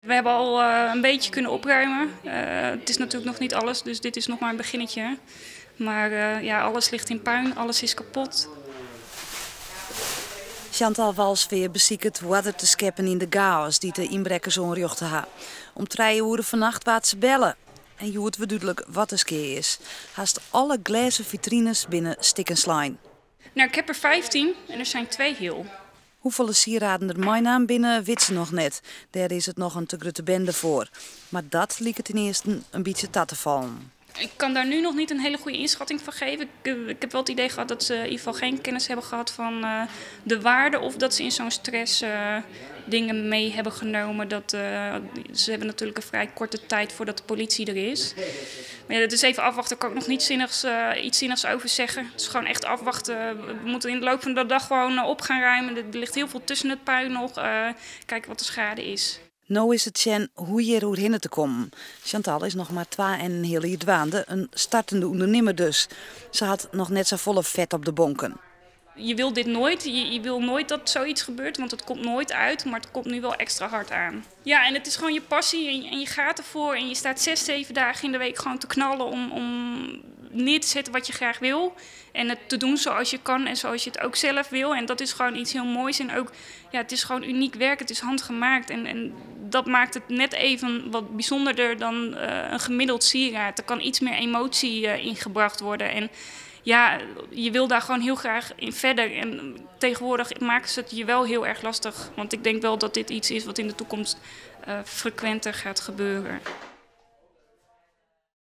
We hebben al een beetje kunnen opruimen. Het is natuurlijk nog niet alles, dus dit is nog maar een beginnetje. Maar ja, alles ligt in puin, alles is kapot. Chantal Walsveer besiket oarder te skeppen yn de gaos dy't de ynbrekkers oanrjochte ha. Om 3 oere fannacht waard se belle. En hjoed wurdt dúdlik wat de skea is. Hast alle glêzen fitrines binne stikken slein. Nou, ik heb er 15 en er zijn twee heel. Hoefolle sieraden der meinaam binne, wit se noch net. Dêr is it noch in te grutte binde foar. Mar dat liket ynearsten in bytsje ta te fallen. Ik kan daar nu nog niet een hele goede inschatting van geven. Ik heb wel het idee gehad dat ze in ieder geval geen kennis hebben gehad van de waarde of dat ze in zo'n stress dingen mee hebben genomen. Ze hebben natuurlijk een vrij korte tijd voordat de politie er is. Maar ja, dat is even afwachten. Daar kan ik nog niet iets zinnigs over zeggen. Het is gewoon echt afwachten. We moeten in de loop van de dag gewoon op gaan ruimen. Er ligt heel veel tussen het puin nog. Kijken wat de schade is. No is it sjen hoe't hjir oerhinne te kommen. Chantal is noch mar 2,5 jier dwaande, in startende ûndernimmer dus. Se hat noch net safolle fet op de bonken. Je wil dit nooit. Je wil nooit dat zoiets gebeurt, want het komt nooit uit. Maar het komt nu wel extra hard aan. Ja, en het is gewoon je passie en je gaat ervoor. En je staat 6, 7 dagen in de week gewoon te knallen om neer te zetten wat je graag wil. En het te doen zoals je kan en zoals je het ook zelf wil. En dat is gewoon iets heel moois. En ook, ja, het is gewoon uniek werk. Het is handgemaakt. En dat maakt het net even wat bijzonderder dan een gemiddeld sieraad. Er kan iets meer emotie ingebracht worden. En ja, je wil daar gewoon heel graag in verder. En tegenwoordig maken ze het je wel heel erg lastig. Want ik denk wel dat dit iets is wat in de toekomst frequenter gaat gebeuren.